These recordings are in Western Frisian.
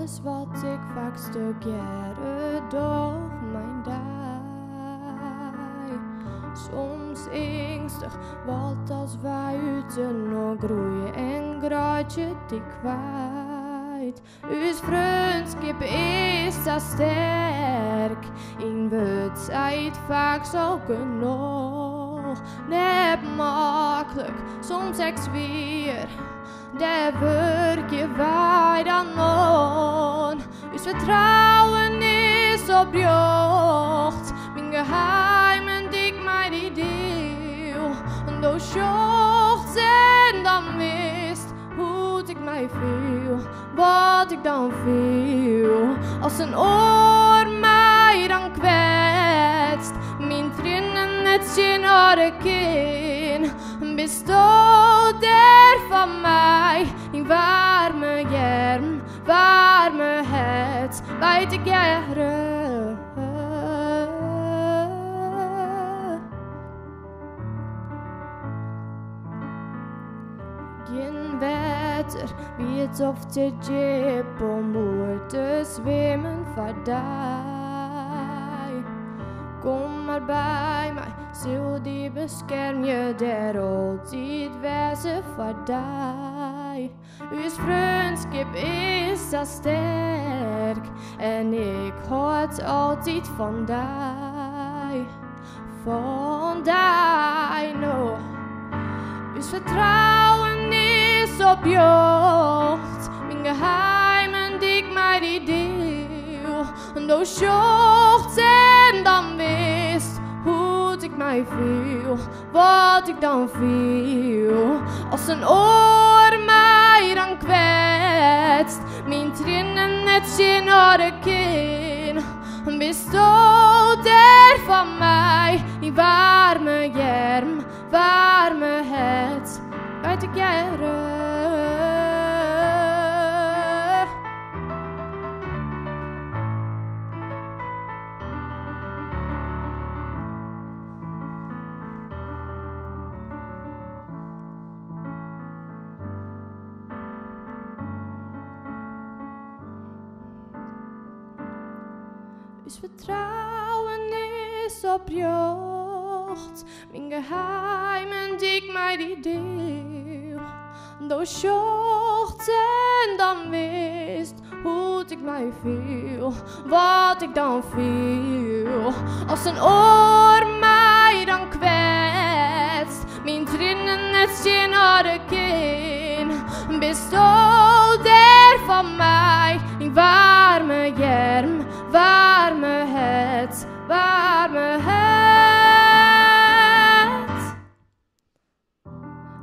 Alles wat ik faaks tegearre doch mei dy. Soms eangstich, wat as wy útinoar groeie en reitsje dy kwyt. Us freonskip is sa sterk, ien wurd seit faaks al genôch. Net maklik, soms ek swier, dêr wurkje wy dan oan. Us fertrouwen is oprjocht, myn geheimen dy't ik mei dy diel. Do sjochst en dan witst hoe't ik my fiel, wat ik dan fiel. As in oar my dan kwetst, myn triennen net tsjinhâlde kin, bisto dêr foar my, dyn waarme earm, waarme hert, wy tegearre. Gjin wetter wiet of te djip om oer te swimmen foar dy. Kom mar by my, sil dy beskermje, dêr altyd wêze foar dy. Us freonskip is sa sterk en ik hâld altyd fan dy, fan dy, no. Us fertrouwen is oprjocht, myn geheimen dy't ik mei dy diel. Do sjochst en dan witst hoe't ik my fiel, wat ik dan fiel. As in oar my dan kwetst, myn triennen net tsjinhâlde kin, bisto dêr foar my, dyn waarme earm, waarme hert, wy tegearre. Us fertrouwen is oprjocht, myn geheimen dy't ik mei dy diel. Do sjochst en dan witst hoe't ik my fiel, wat ik dan fiel. As in oar my dan kwetst, myn triennen net tsjinhâlde kin, bisto dêr foar my, dyn waarme earm, waarme hert, waarme hert.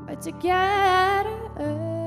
Wy tegearre.